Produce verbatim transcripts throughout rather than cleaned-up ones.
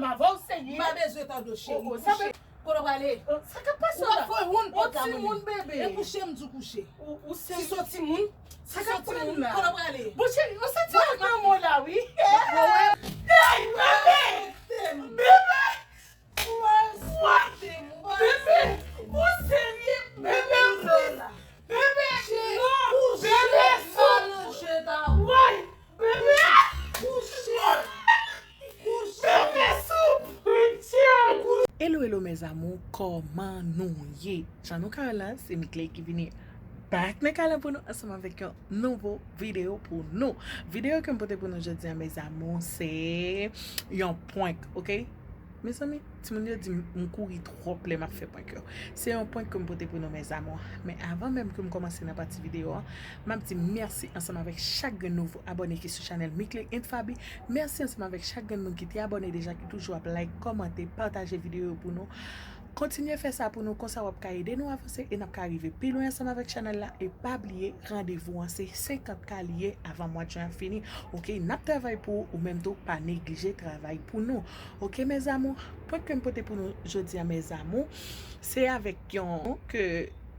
M avè w serye. M pa bezwen tande w, cheri. Oh, oh, sa kouche. Kote w prale? Oh, sa k ap pase la? Ou pa fè yon pòt la, mwen menm. Yon timoun, bebe. E kouche, m di w kouche. Ou, ou serye? Si se yon timoun, si se yon timoun, kote w prale? Bon, cheri, ou santi yon granmo la, wi. Hey, bebe! Bebe! Bebe! Ou serye? Bebe, bebe! Non! Bebe, non! Woy! Bebe! Kouche! Kouche! Bebe, souple, Dieu! Hello, hello, mes amours, kòman nou ye? Jan nou ka wè la, se Mickley ki vini back nan kay la pou nou ansanm avèk yon nouvo videyo pou nou. Videyo ke m pote pou nou jodi a, mes amours, se yon prank, ok? Mezanmi, timoun yo di m, m kouri twòp lè m ap fè prank yo. Se yon prank ke m pote pou nou, mes amours. Men avan menm ke m kòmanse nan pati videyo an, m ap di mèsi ansanm avèk chak grenn nouvo abòne ki sou chanèl Mickley and Faby. Mèsi ansanm avèk chak grenn moun ki te abòne deja, ki toujou ap like, kòmante, pataje videyo yo pou nou. Kontinye fè sa pou nou, konsa w ap ka ede nou avanse e n ap ka rive pi lwen ansanm avèk chanèl la. E pa bliye, randevou an se senkant K li ye avan mwa jen an fini. Ok, n ap travay pou ou, ou menm tou, pa neglije travay pou nou. Ok, mes amours, prank ke m pote pou nou jodi a, mes amours, se avèk yon ke,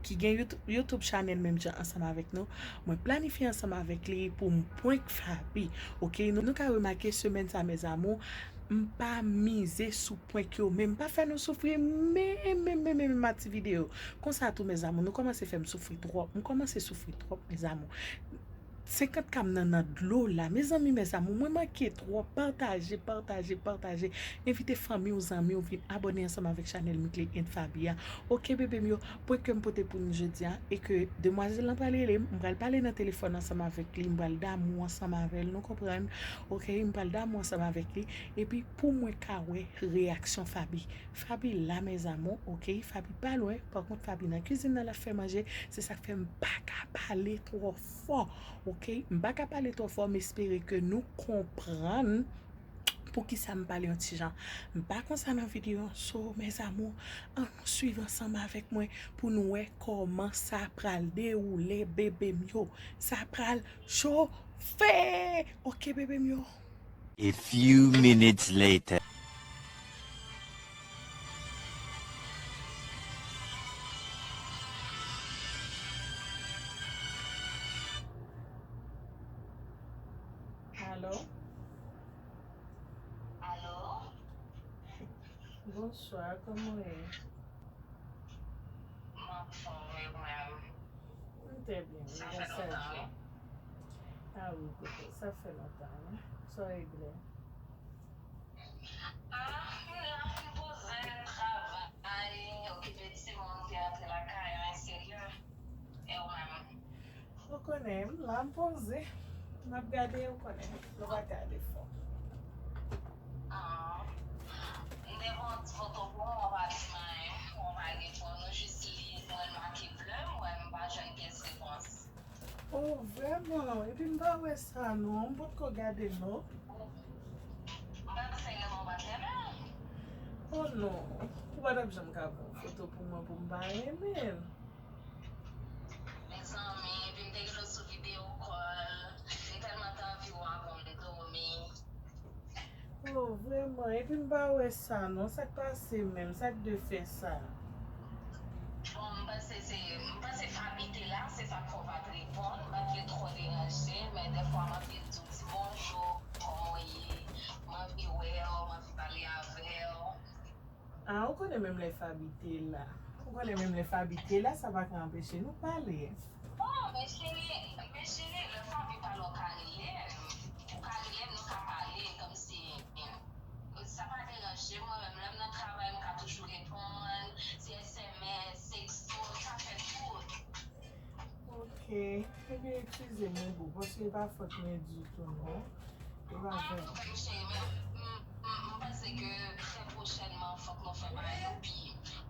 ki gen YouTube, YouTube chanèl menm jan ansanm avèk nou. Mwen planifye ansanm avèk li pou m prank Faby. Ok, nou, nou ka remake semèn sa, mes amours, m pa mize sou prank yo, men m pa fè nou soufri, men, men, men, men, men, ma ti videyo. Konsa tou, mes amours, nou kòmanse fè m soufri twòp. M kòmanse soufri twòp, mes amours. Senkant K m nan nan dlo la. Mezanmi, mes amours, mwen manke twòp. Pataje, pataje, pataje. Envite fanmi w, zanmi w vin abòne ansanm avèk chanèl Mickley and Faby a. Ok, bebe m yo, prank ke m pote pou nou jodi a, e ke demwazèl lan pral rele m, m pral pale nan telefòn ansanm avèk li, m pral damou ansanm avè l, nou konprann? Ok, m pral damou ansanm avèk li, epi pou mwen ka wè reyaksyon Faby. Faby la, mes amours, ok, Faby pa lwen, pa kont Faby nan kizin nan l ap fè manje, se sa k fè m pa ka pale twò fò, ok, m pa ka pale twò fò, m espere ke nou konprann poukisa m pale yon ti jan. M pa konsa nan videyo an, so, mes amours, ann nou swiv ansanm avèk mwen pou nou wè kòman sa pral dewoule, bebe m yo. Sa pral chofe! Ok, bebe m yo. A few minutes later. Alo? Alo? Bonswa, kòman w ye? M anfòm, e ou menm? M trè byen, wi, gras a Dye. A wi, koko, sa fè lontan, wi. Sa w regle? Ah, m la fin poze, travay, okipe timoun, te rantre lakay mwen, serye. E ou menm? Ou konnen, m la, m poze. M ap gade, ou konnen, nou pa gade fò. Ah, m te pran ti foto pou ou, ou pa di m anyen, ou pa gen fò, nou jis li, nou remake ble, m wè m pa jwenn pyès repons. Oh, vrèman? Epi m pa wè sa, non. M potko gade l, non. M pa t fè renmen w pa t renmen l. Oh, non. Ou pa t ap janm ka pran foto pou mwen pou m pa renmen l. Mezanmi, epi m te gentan sou video call. M tèlman t anvi w avan m dòmi. Oh, vrèman? Epi m pa wè sa, non. Sa k pase menm? Sa k de fè sa? Bon, m panse se, m panse Faby te la, se sa k fè w pa t reponn. M pa t vle twò deranje, men dèfwa m anvi di w ti bonjou, kòman w ye? M anvi wè w, m anvi pale avè w. Ah, ou konnen menm lè Faby te la. Ou konnen menm lè Faby te la, sa pa ka anpeche nou pale. Oh, men cheri, men cheri, lè Faby pale, w ka rele m. Ou ka rele m, nou ka pale, kòmsi, sa pa deranje mwen, menm lè m nan travay, m ka toujou reponn, se S M S, teksto, m ka fè tout. Ok. Ebyen, eskize m, wi boo, paske e pa fòt mwen ditou, non. E pa fòt. Ah, pa pwoblèm, cheri, men m, m, m panse ke trè pwochènman, fòk nou fè bagay yo pi.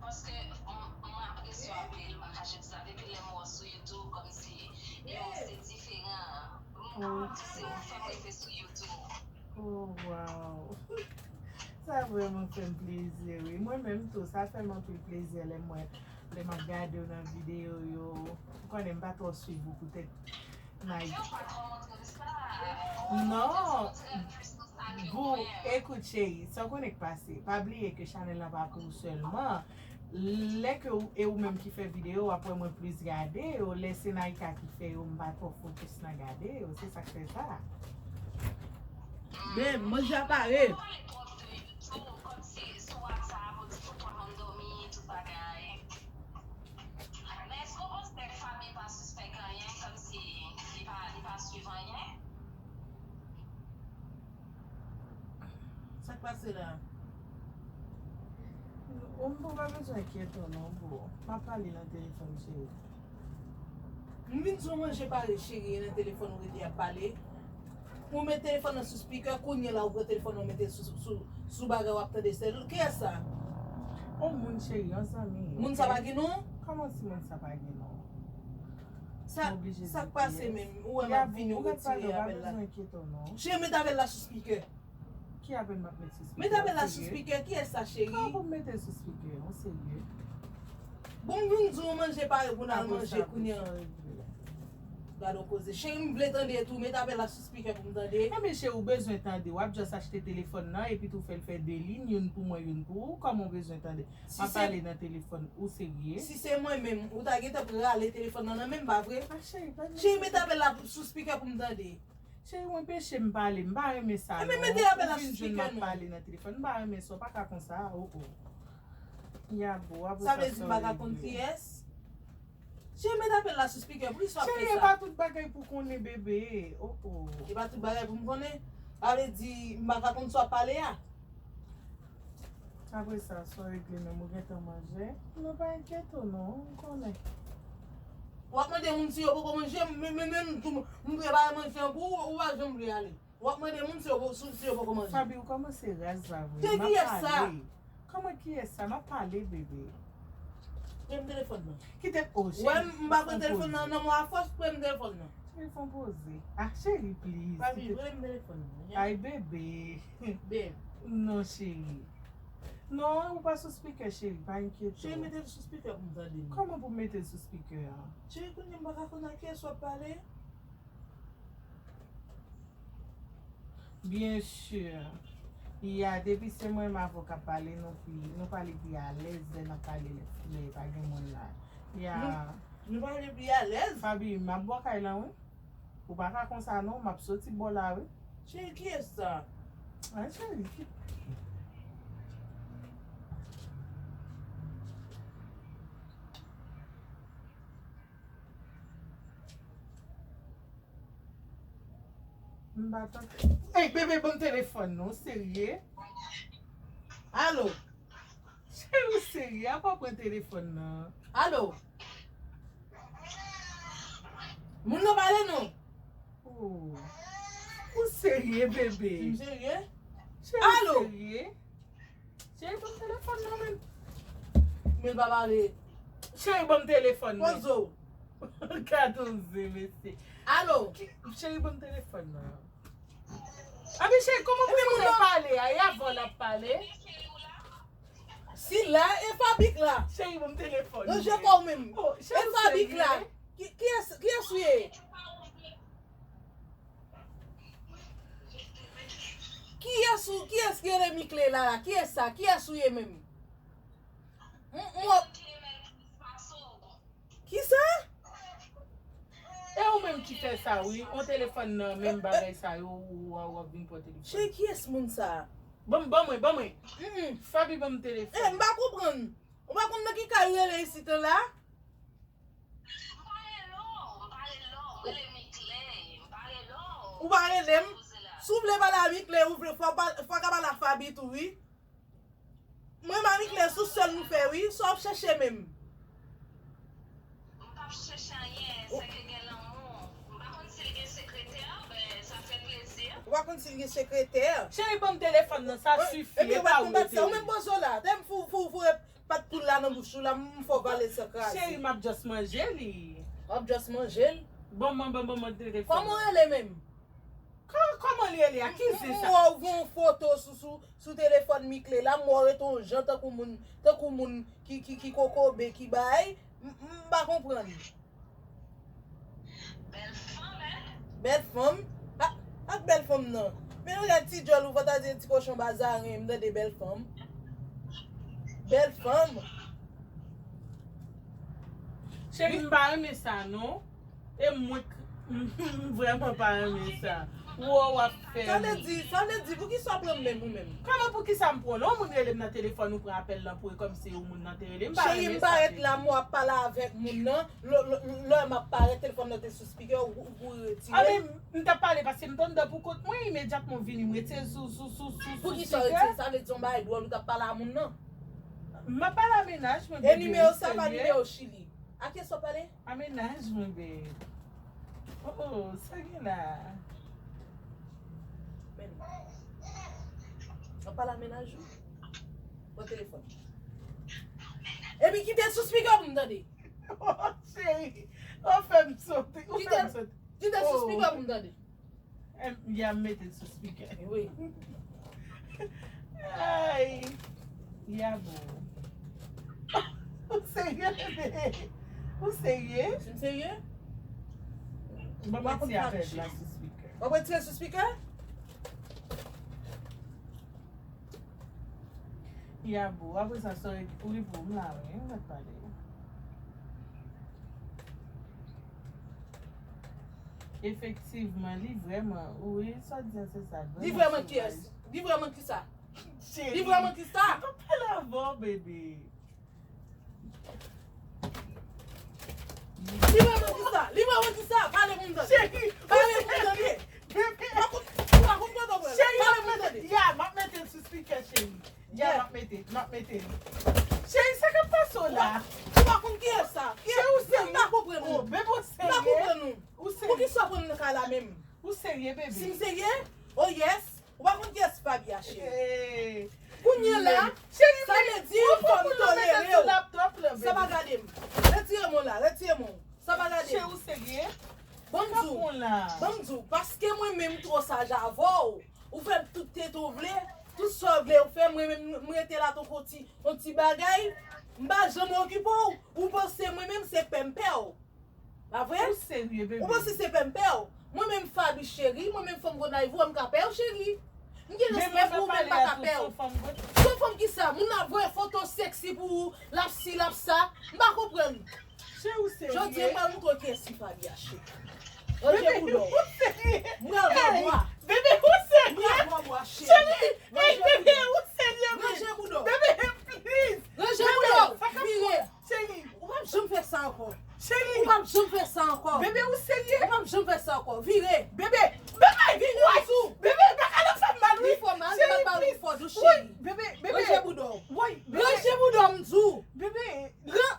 Paske m, m apresye w anpil, m pa kache di sa, depi lè m wè w sou YouTube, kòmsi, yo, se diferan. M pa di se ou k fè m rive sou YouTube. Oh, wow. Sa vrèman fè m plezi, wi. Mwen menm tou, sa fè m anpil plezi lè m wè, lè m ap gade w nan videyo yo. Ou konnen m pa twò swiv ou poutèt nèg. Non. Boo, ekout cheri, sa w konnen k pase. Pa bliye ke chanèl la pa pou ou sèlman. Lè ke ou, e ou menm ki fè videyo, w ap wè mwen plis gade yo. Lè se Naïka ki fè yo, m pa twò fokis nan gade yo. Se sa k fè sa. Ben, manje a pare. Sa k pase la? Ou m pa bezwen enkyete w non boo. M ap pale nan telefòn cheri. M vin di w manje pare cheri e nan telefòn ou rete ap pale. Ou met telefòn nan sou speaker, kounye la ou pran telefòn nan ou mete sou, sou, sou bagay w ap tande sèl. Kiyès sa? On moun cheri, on zanmi. Moun sa pa gen non? Kòman si moun sa pa gen non? Sa, sa k pase menm? Ou wè m ap vini ou retire apèl la. Cheri, met apèl la sou speaker. Ki apèl m ap met sou speaker? Met apèl la sou speaker. Kiyès sa, cheri? Kòman pou m mete l sou speaker? On serye? Bon, m vin di w manje pare pou n al manje kounye a. Gade yon koze. Cheri, m vle tande tou. Met apèl la sou speaker pou m tande. Enben cheri, ou bezwen tande. W ap just achte telefòn nan epi tou fè l fè de liy, youn pou mwen, youn pou ou. Kòman ou bezwen tande? M ap pale nan telefòn, ou serye? Si se mwen menm, ou ta gentan prale telefòn nan nan men m, pa vre? Cheri, met apèl la sou speaker pou m tande. Cheri, ou enpeche m pale, m pa renmen sa non. Enben mete apèl la sou speaker non. Ou vin jwenn m ap pale nan telefòn, m pa renmen sa, w pa ka konsa, oh oh. Ya boo, apre sa sa w regle. Sa vle di m pa ka konn kiyès? Cheri, met apèl la sou speaker, poukisa w ap fè sa? Cheri, e pa tout bagay pou konnen bebe, oh oh. E pa tout bagay pou m konnen? Sa vle di m pa ka konn sa w ap pale a? Apre sa, sa w regle menm, ou gentan manje? Non, pa enkyete w non, m konnen. W ap mande moun si yo poko manje, men men men m tou m prepare manje an pou ou, ou pa janm vle ale. W ap mande moun si yo si yo poko manje. Faby, ou kòmanse raz la vre. Ke kiyès sa? Kòman kiyès sa? M ap pale bebe. Pre m telefòn nan. Kite, oh cheri. Wè m pa pran telefòn nan nan men w afòs, pre m telefòn nan. Cheri, fè on poze. Ah cheri, please. Faby, pre m telefòn nan. Ay bebe. Babe. Non cheri. Non, ou pa sou speaker cheri, pa enkyete w. Cheri, mete l sou speaker pou m tande. Kòman pou m mete l sou speaker a? Cheri, kounye a m pa ka konn ak kiyès w ap pale. Byen si. Ya, depi se mwen menm avè w k ap pale, nou pi, nou pale pi alèz lè n ap pale lè, lè pa gen moun la. Ya. Nou, nou pale pi alèz. Faby, m ap bò kay la wi. Ou pa ka konsa non, m ap soti bò la wi. Cheri, kiyès sa? Ay, cheri, ki. M pa tande. Ey, bebe, ban m telefòn nan, ou serye? Alo? Cheri, ou serye? Apa w pran telefòn nan? Alo? Moun nan pale non. Oh. Ou serye, bebe? M serye? Cheri, ou serye? Cheri, ban m telefòn nan, men. Men l pa pale. Cheri, ban m telefòn nan. Poze w. Gade yon zen, mesye. Alo? Cheri, ban m telefòn nan. Abi, cheri, kòman pou moun nan pale a? E avè w l ap pale? Sila, e Faby k la. Cheri, ban m telefòn nan. Ranje kò w menm. E Faby k la. Kiyès, kiyès ou ye? Kiyès ou, kiyès ki rele Mickley la la? Kiyès sa? Kiyès ou ye menm? M, m, w ap. Kisa? E ou menm ki fè sa wi, on telefòn nan menm bagay sa yo, ou, ou, w ap vin pran telefòn. Cheri, kiyès moun sa? Ban m, ban mwen, ban mwen. Mm, mm. Faby ban m telefòn. Eh, m pa konprann. Ou pa konn nan ki kay ou rele isit an la? Ou pa rele m. Si w vle pale a Mickley, ou vle, fò w pa, fò w ka pale a Faby tou, wi. Mwen, m a Mickley, sou sèl nou fè, wi. Sa w ap chèche menm? M p ap chèche anyen, se ke gen lanmou. M pa konn si l gen sekretè, men sa fè plezi. Ou pa konn si l gen sekretè? Cheri, ban m telefòn nan, sa sifi, e pa ou yo te rele. Ou menm poze w la, tè m fou, fou, fou, e pat poul la nan bouch ou la, m fè w pale san kraze. Cheri, m ap just manje li. W ap just manje l? Ban mwen, ban mwen, ban mwen telefòn. Kòman w rele menm? Kò-, kòman li rele a? Ki zen sa? M wè w gen yon foto sou, sou, sou telefòn Mickley la, m wè w rete yon jan tankou moun, tankou moun ki, ki, ki kokobe, ki bay. M, m pa konprann. Bèl fanm, en? Bèl fanm? A, ak bèl fanm nan. Men nou gad ti djòl ou fò ta di ti kochon bazaren, m tande bèl fanm. Bèl fanm. Cheri, m pa renmen sa non. E mwen k- m vrèman pa renmen sa. Ou wè w ap fè. Sa vle di, sa vle di, poukisa w pran m menm ou menm? Kòman poukisa m pran w? Lè yon moun rele m nan telefòn, ou pran apèl lan pou e kòmsi yon moun nan te rele m. M pa renmen sa. Cheri, m parèt la, m w ap pale avèk moun nan. Lè m ap parèt, telefòn nan te sou speaker, ou ou retire. A men, m t ap pale paske m t anndan pou kont mwen, imedyatman w vini, m retire l sou sou sou sou sou speaker. Poukisa w retire l? Sa vle di yon bagay dwòl ou t ap pale a moun nan? M ap pale a mennaj mwen, bebe. E nimewo sa pa nimewo Chili. A kiyès w ap pale? A mennaj mwen, babe. Oh, sa gen la? Men. W ap pale a mennaj ou? Pran telefòn. Epi kite l sou speaker pou m tande. Oh, cheri, ou fè m sote. Ou fè m sote. Kite l sou speaker pou m tande. Em, ya m mete l sou speaker. Wi. Ay. Ya boo. Ou serye, bebe? Ou serye? Si m serye? Ban mwen ti apèl la sou speaker. W ap retire sou speaker? Ya boo. Apre sa, sorry, ou rive ou m la, wi. M mèt pale. Efektivman, li vrèman, wi, sa w di an se sa, vrèman sovaj. Li vrèman kiyès? Li vrèman kisa? Cheri, li vrèman kisa? M p ap pale avè w, bebe. Li vrèman kisa? Li vrèman kisa? Pale pou m tande. Cheri, pale pou m tande. Bebe. Ou pa konn, ou pa konn kote w pral. Cheri, pale pou m tande. Ya, m ap mete l sou speaker, cheri. Ya, m ap mete, m ap mete. Cheri, sa k ap pase w la? Ou pa konn kiyès sa? Cheri, ou serye? M pa konprann ou. Oh, bebe, ou serye? M pa konprann ou. Ou serye? Poukisa w pran m nan kay la menm? Ou serye, bebe? Si m serye? Oh yes. Ou pa konn kiyès Fabia, cheri. Kounye a la, sa vle di fò m tolere w. Sa pa gade m. Retire men w la, retire men w. Sa pa gade m. Cheri, ou serye? Ban m di w, ban m di w, paske mwen menm m twò saj avè w. Ou fè tout tèt ou vle, tout sa w vle ou fè, mwen menm m rete la tankou yon ti, yon ti bagay, m pa janm okipe w, ou panse mwen menm se pè m pè w. Pa vre? Ou serye, bebe? Ou panse se pè m pè w? Mwen menm Faby cheri, mwen menm fanm Gonayiv ou wè m ka pè w cheri. M gen respè pou ou men m pa ka pè w. Se yon fanm kisa? Moun nan ap voye foto sexy pou ou, l ap si, l ap sa. M pa konprann. Jodi a m pral montre w kiyès ki Faby a cheri. Ranje bouda w. M pral ba w bwa. Bebe, ou serye? M pral ba w bwa cheri. Cheri, ey, bebe, ou serye, bebe? Ranje bouda w. Bebe, please. Ranje bouda w. Vire. Cheri. Ou p ap janm fè sa ankò. Cheri. Ou p ap janm fè sa ankò. Bebe, ou serye? Ou p ap janm fè sa ankò. Vire. Bebe, bebe, vire m di w. Bebe, pa ka nan fè m mal wi. Li fè w mal, m pral ba w yon fò dous cheri. Bebe, bebe. Ranje bouda w. Woy, bebe. Ranje bouda w m di w. Bebe. Ran.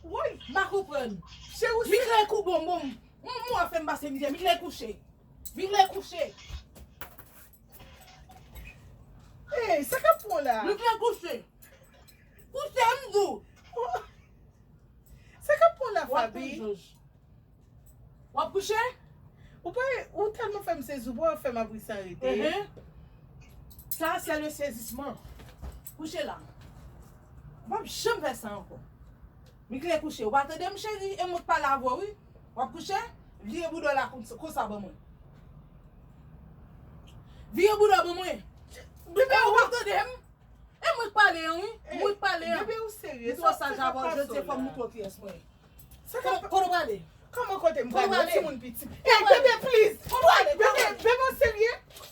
Woy. M pa konprann. Cheri, ou serye? Miklè kou bonbon m. Ou, ou ap fè m pase mizè. Miklè kouche. Miklè kouche. Ey, sa k ap pran w la? Miklè kouche. Kouche m di w. Sa k ap pran w la, Faby? W ap kouche? Ou pa, ou tèlman fè m sezi, ou pa wè fè m ap ri san rete. Sa, c'est le saisissement. Kouche la. W ap janm fè sa ankò. Miklè kouche. Ou pa tande m, cheri? E mwen k pale avè w, wi. W ap kouche? Vire bouda w la konsa, konsa ban mwen. Vire bouda w ban mwen. Bebe, ou pa tande m? E mwen k pale an wi. Mwen k pale an. Bebe, ou serye? M twò saj avè w, jodi a fò m montre w kiyès mwen ye. Kote w prale? Kòman kote m prale? Yon timoun piti. Ey, bebe, please. Bebe, bebe, ou serye?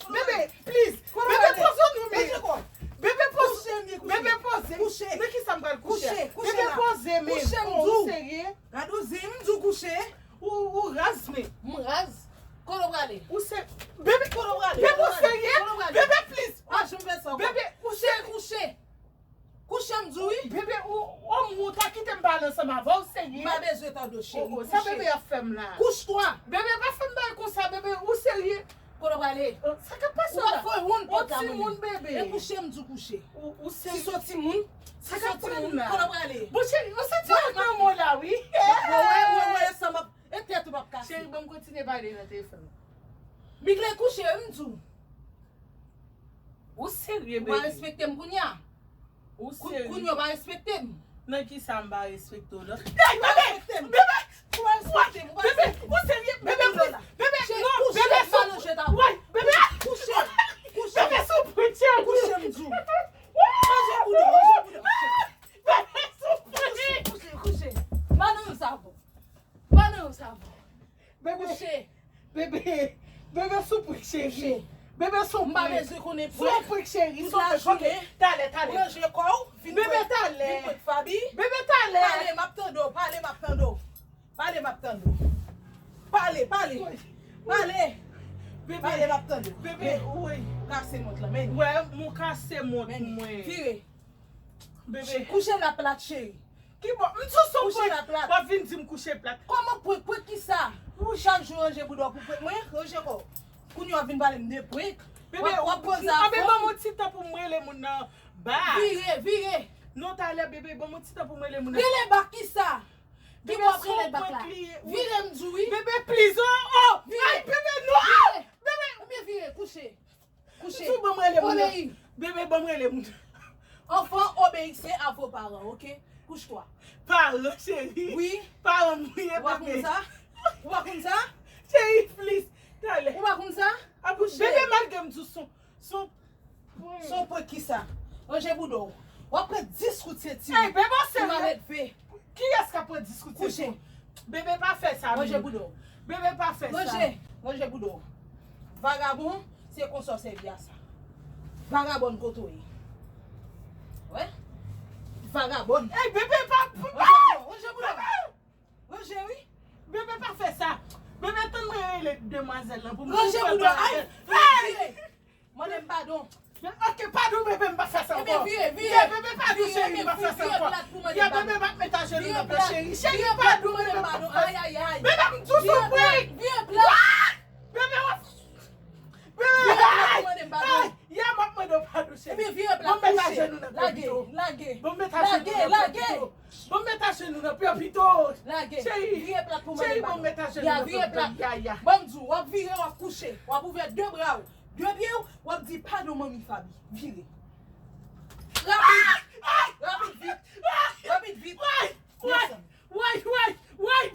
Bebe, please. Bebe, poze w non men. Bebe, poze. Bebe, poze. Nan kisa m pral kouche a? Bebe, poze men. Ou serye? Gade w zen, m di w kouche. Ou, ou raz men. M raz? Kote w prale? Ou se, bebe, kote w prale? Bebe, ou serye? Bebe, please. Pa janm fè sa ankò. Bebe, ou serye? Kouche. Kouche m di w wi. Bebe, ou, ou, ou ta kite m pale ansanm avè w, serye? M pa bezwen tande w cheri. Oh, oh, sa bebe ap fè m la? Kouche twa. Bebe, pa fè m bagay konsa, bebe, ou serye? Kote w prale? Sa k ap pase w la? Ou pa fè yon pòt la mwen menm. E kouche m di w kouche. Ou, ou serye? Si se yon timoun, si se yon timoun, kote w prale? Bon cheri, ou santi w nan mò la wi. Wè, wè, wè, wè, sa m ap, e tèt ou p ap kase. Cheri, ban m kontinye pale nan telefòn nan. Miklè kouche, m di w. Ou serye, bebe? Ou pa respekte m kounye a? Ou serye? Kounye a ou pa respekte m? Nan kisa m pa respekte w la? Ey, bebe! Bebe! Ou pa respekte m, ou pa respekte m. Bebe, ou serye? Bebe, please! Bebe, non! Bebe, stop! Woy, bebe! Kouche! Bebe sou prik cheri. Bebe sou prik. M pa bezwen konnen prik. Sou prik cheri. Tout lajounen. Talè, talè. Ranje kò w. Vin prank Fabi. Bebe talè. Pale, m ap tande w. Pale, m ap tande w. Pale, m ap tande w. Pale, pale. Pale. Pale, m ap tande w. Bebe, wi. Kase mont lan, men. Wè, mwen kase mont mwen. Vire. Bebe. Kouche laplat, cheri. Ki bò? M sou son prank. Kouche laplat. W ap vin di m kouche plat. Kòman prank? Prank kisa? Ou chak jou ranje bouda w pou prank mwen? Ranje kò w. Kounye a w ap vin pale m de prank. Bebe, w ap, w ap poze a fon. Ban m yon ti tan pou m rele moun nan bak. Vire, vire. Non, talè, bebe, ban m yon ti tan pou m rele moun nan. Rele bak kisa? Ki bò w ap rele bak la? Vire m di w wi. Bebe, please, oh, oh. Vire. Ay, bebe, non. Vire. Bebe. Ebyen vire, kouche. Kouche. Sou ban m rele moun nan. Bebe, ban m rele moun nan. Enfants, obéissez à vos parents, ok? Couche-toi. Paran, cheri. Wi. Paran m ye, bebe. Ou pa konn sa? Ou pa konn sa? Cheri, please. Talè. Ou pa konn sa? Kouche. Bebe, malgre m di w son, son, son prank kisa? Ranje bouda w. W ap pran dis kout senti. Ey, bebe, w serye? Ou malelve. Kiyès k ap pran dis kout senti? Kouche. Bebe pa fè sa, ranje bouda w. Bebe pa fè sa. Ranje, ranje bouda w. Vagabon, se konsa w sèvi a sa. Vagabòn kote w ye. Wè? Vagabòn. Ey, bebe pa. Ranje bouda w, ranje bouda w. Ranje, wi. Bebe pa fè sa. Bebe, tann mwen rele demwazèl lan pou m. Ranje bouda w. Ay! Mande m padon. Ok, padon, bebe, m pa fè sa ankò. Ebyen vire, vire. Ya, bebe, padon, cheri, m pa fè sa ankò. Ya, bebe, m ap met ajenou nan pye w, cheri. Cheri, padon, bebe, m pa fè sa. Ay, ay, ay. Bebe, m di w sou prank. Vire plat. Bebe, w ap. Bebe, ay, ay. Ya, m ap mande w padon, cheri. Ebyen vire plat. Bon, m met ajenou nan pye w pito. Lage, lage. Bon, m met ajenou nan pye w pito. Lage. Bon, m met ajenou nan pye w pito. Lage. Cheri, vire plat pou mande m padon. Bon, m met ajenou nan pye w pito. Ya, vire plat. Ya, ya. Bon, m di w, w ap vire, w ap kouche. W ap ouvè de bra w. De pye w, w ap di padon manmi Fabi. Vire. Rapid. Rapid vit. Rapid vit. Desann. Woy, woy, woy.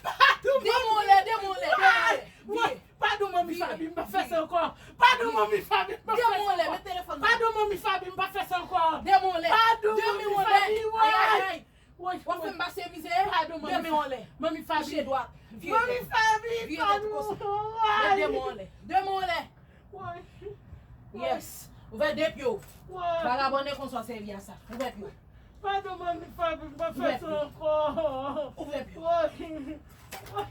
Padon manmi. De men anlè, de men anlè, de men anlè. Vire. Padon manmi Fabi, m pa fè sa ankò. Padon manmi Fabi, m pa fè sa ankò. De men anlè, met telefòn nan. Padon manmi Fabi, m pa fè sa ankò. De men anlè. Padon manmi Fabi, woy. Ay, ay, ay. Woy, woy. W ap fè m pase mizè. Padon manmi Fabi. De men anlè. Manmi Fabi. Kouche dwat. Vire tèt ou konsa. Met de men anlè. De men anlè. Woy. Yes. Ouvè de pye w. Vagabòn, e konsa w sèvi a sa. Ouvè pye w. Padon manmi Fabi, m pa fè sa ankò. Ouvè pye w.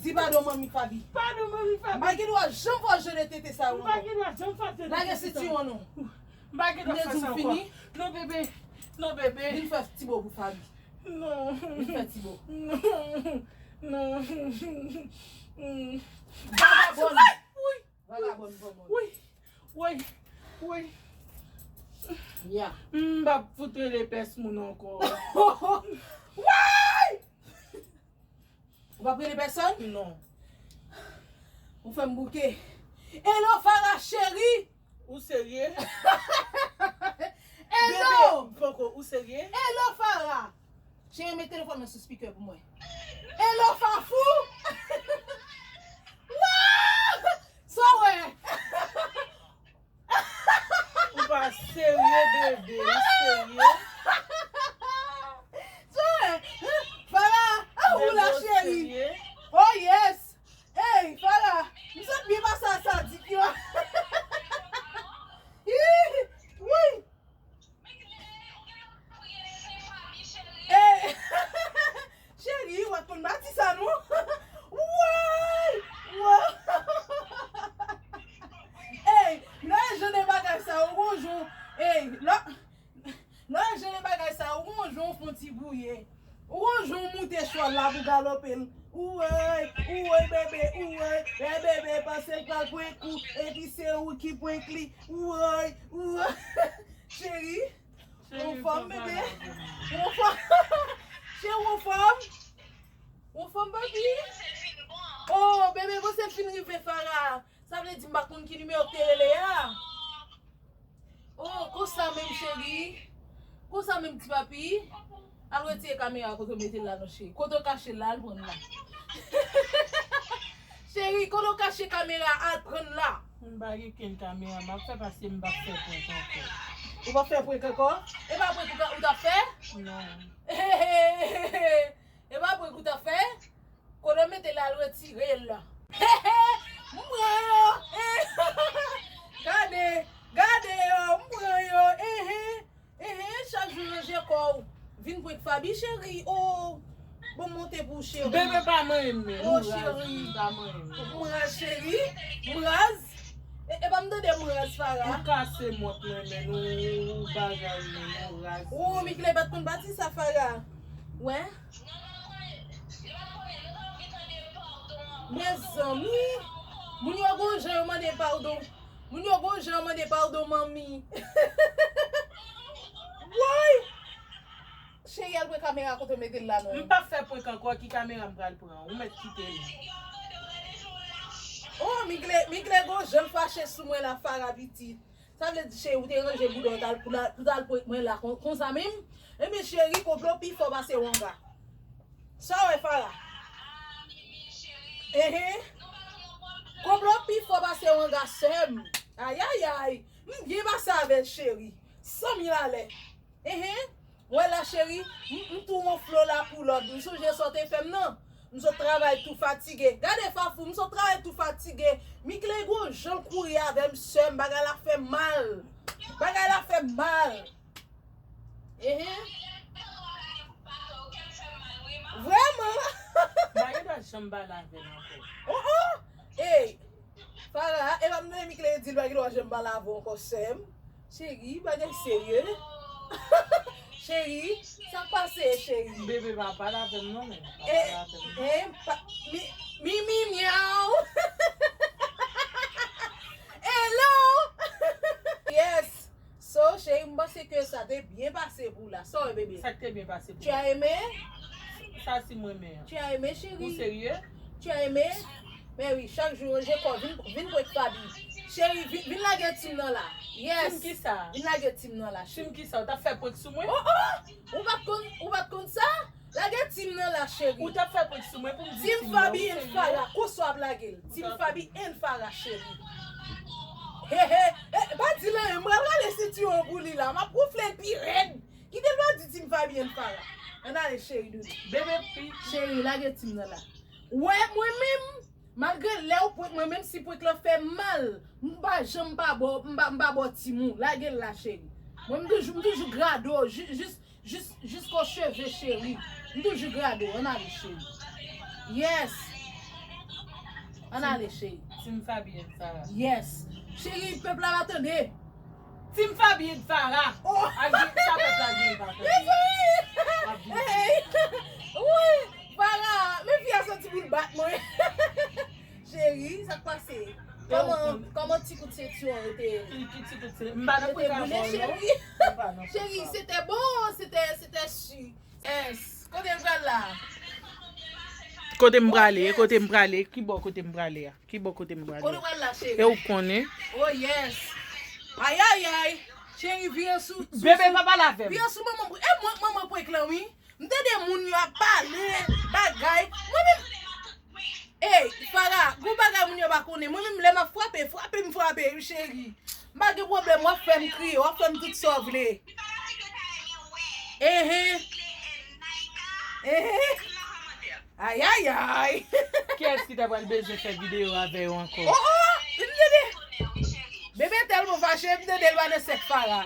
Di padon manmi Fabi. Padon manmi Fabi. M pa gen dwa janm fè w jan de tete sa yo ankò. M pa gen dwa janm fè w jan de tete sa. Lage sentiwon nou. M pa gen dwa fè sa ankò. Non, bebe. Non, bebe. Vin fè ti bo pou Fabi. Non. Vin fè ti bo. Non. Non. Vagabòn. Vagabòn, vagabòn. Wi, wi, wi. Ya. M p ap fout rele pès moun ankò. Woy! Ou p ap rele pèsonn? Non. Ou fè m bouke. Hello, Farah cheri! Ou serye? Hello! Bebe, poko, ou serye? Hello, Farah! Cheri, met telefòn nan sou speaker pou mwen. Hello, Fafou! Wouy! Sa w wè? Ou pa serye, bebe, ou serye? Sa w wè? Farah, a ou la, cheri? Oh, yes! Hey, Farah, m sot byen pase a sadik yo. Ih, wi. Eh, cheri, w ap konn bati sa, non? Woy! Woy! Ey, lè jan de bagay sa yo, gon jou, ey, lè, lè jan de bagay sa yo, gon jou w fon ti bouye. Gon jou w moute chwal la pou galope l. Woy, woy, bebe, woy, lè bebe panse l pral prank ou, epi se ou ki prank li. Woy, woy. Cheri, ou anfòm, bebe? Ou anfòm? Cheri, ou anfòm? Ou anfòm, papi? Oh, bebe, bon, se fin rive, Farah. Sa vle di m pa konn ki nimewo w te rele a. Oh, konsa menm, cheri. Konsa menm, ti papi. Al retire kamera kote w mete l la, non, cheri. Kote w kache l la, al pran l la. Cheri, kote w kache kamera, al pran l la. M pa gen kenn kamera, m ap fè pase m p ap fè prank ankò. Ou p ap fè prank ankò? E pa prank ou t ap fè? Non. E pa prank ou t ap fè? Kote w mete l al retire l. Wi, cheri, oh. Bon, monte pou cheri. Bebe pa manyen m, men. Oh, cheri. Pa manyen m. M raz, cheri. M raz. E, e pa m tande m raz, Farah. Ou kase mòt mwen, men ou bagay, men ou raz. Oh, Mickley pa t konn pati sa, Farah. Wè. Mezanmi. Moun yo gon jan yo mande padon. Moun yo gon jan yo mande padon, manmi. Woy! Cheri, al pran kamera kote w mete l la non. M p ap fè prank ankò, ki kamera m pral pran? Ou mèt kite l. Oh, Mickley, Mickley gon jan l fache sou mwen la, Farah pitit. Sa vle di, cheri, ou te ranje bouda w tal pou la, pou tal prank mwen la, kon, konsa menm? Ebyen, cheri, konplo pi fò pase wanga. Sa w wè, Farah? Enhen. Konplo pi fò pase wanga, sè m. Ayayay. M byen pase avè l, cheri. San mil alè. Enhen. Wè la, cheri, m, m tou wonfle w la pou lòd. M sonje sa w te fè m nan. M sot travay tou fatige. Gade Fafou, m sot travay tou fatige. Mickley gon jan l kouri avè m, sè m, bagay la fè m mal. Bagay la fè m mal. Enhen. Vrèman. M pa gen dwa janm pale avè l ankò. Oh, oh! Ey! Farah, e pa m nan Mickley di l pa gen dwa janm pale avè w ankò, sè m. Cheri, bagay serye. Cheri, sa k pase, cheri? Bebe pa pale avè m non, men. Pa pale avè m non. E, pa, mi, mi, mi, myaw. Hello. Yes. So, cheri, m panse ke sa te byen pase pou w la. Sa w wè, bebe? Sa k te byen pase pou mwen? Tu as aimé? Sa si m renmen an. Tu as aimé, chérie? Ou serye? Tu as aimé? Men wi, chak jou ranje kò w, vin, vin prank Faby. Cheri, vin, vin lage tim nan la. Yes. Tim kisa? Vin lage tim nan la, cheri. Tim kisa? Ou t ap fè prank sou mwen? Oh, oh! Ou pa t konn, ou pa t konn sa? Lage tim nan la, cheri. Ou t ap fè prank sou mwen pou m di tim nan, ou serye? Team Faby and Farah, konsa w ap lage l. Team Faby and Farah, cheri. He, he, he, pa di l anyen, m pral rale sentiwon pou li la. M ap wonfle l pi rèd. Kite l pa di Team Faby and Farah. Ann ale, cheri doudou. Bebe pi. Cheri, lage tim nan la. Wè, mwen menm, malgre lè w prank mwen, menm si prank lan fè m mal, m pa janm pa ba w, m pa, m pa ba w tim ou. Lage l la, cheri. Mwen, m toujou, m toujou grade w, jis, jis, jis, jisko cheve, cheri. M toujou grade w. Ann ale, cheri. Yes. Ann ale, cheri. Team Faby and Farah. Yes. Cheri, pèp la va tande. Team Faby and Farah. Oh. Ak di sa pèp la gen pa tande. Mezanmi. Hey. Wi. Farah, men fi a santi pou l bat mwen. Cheri, sa k pase? Kòman, kòman ti kout sentiwon yo te, yo te boule, cheri? Cheri, c'était bon, c'était, c'était sûr. Yes. Kote l pral la? Kote m prale, kote m prale, ki bò kote m prale a? Ki bò kote m prale? Kote w pral la, cheri? E ou konnen. Oh, yes. Ayayay. Cheri, vire sou, sou, bebe, pa pale avè m. Vire sou manman. E mwen, manman prank lan, wi. M tande moun yo ap pale bagay. Mwen menm. Ey, Farah, gon bagay moun yo pa konnen. Mwen menm lè m ap frape, frape m frape, wi cheri. M pa gen pwoblèm, w ap fè m kriye, w ap fè m tout sa w vle. Enhen. Enhen. Ayayay. Kiyès ki ta pral bezwen fè videyo avè yo ankò? Oh, oh, m tande. Bebe tèlman fache, m tande l pa nan sèk Farah.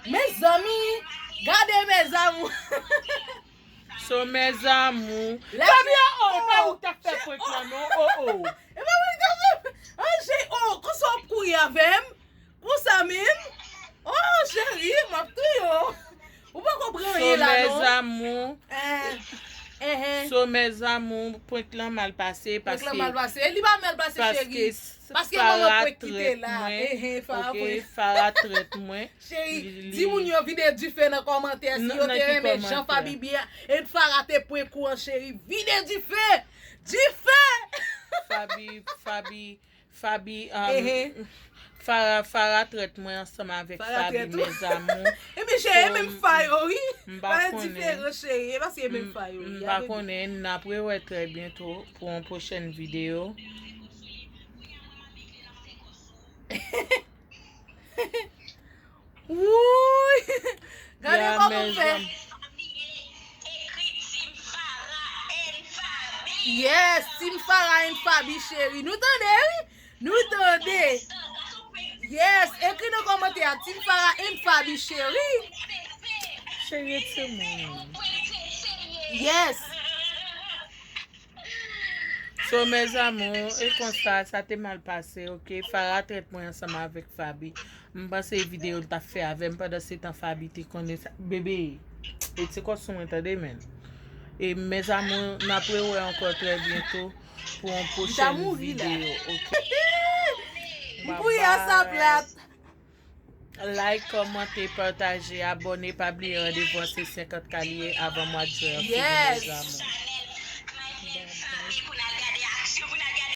Mezanmi, gade mezanmi. So mezanmi. Fabia, oh, e pa ou k t ap fè prank lan non. Oh, oh. E pa mwen ki t ap fè. An, cheri, oh, konsa w ap kouri avè m? Konsa menm? Oh, cheri, m ap touye w. Ou poko pran anyen la non. So mezanmi. Eh. So mezanmi, prank lan mal pase. Prank lan mal pase. Li pa mal pase, cheri. Paske manman prank ki te la. Enhen, Farah prank. Farah trèt mwen. Cheri, di moun yo vide dife nan kòmantè si yo te renmen jan Faby and Farah te prank ou an, cheri. Vide dife! Dife! Faby, Faby, Faby, um, Farah, Farah trèt mwen ansanm avèk Faby, mezanmi. Epi cheri, e menm fa yo, wi. M pa konnen. Diferan, cheri. E paske e menm fa yo, wi. M pa konnen. N ap rewè trè byento pou yon pwochèn videyo. Wouy! Gade kòman m fè. Yes, Team Farah and Faby, cheri. Nou tande, wi? Nou tande. Yes, ekri nan kòmantè a, Team Farah and Faby cheri. Cheri, se moun. Yes. So, mes amours, e konsa, sa te mal pase, ok? Farah trèt mwen ansanm avèk Faby. M panse videyo l t ap fè avè m pandan se tan Faby te konnen sa. Bebe, e ti kò sou mwen, tande, men. E mes amours, n ap rewè ankò trè byento pou yon pwochèn videyo, ok? M pou ya sa plat. Like, kòmante, pataje, abòne, pa bliye randevou an se senkant K li ye avan mwa jen an fini, Yes. Mes amours.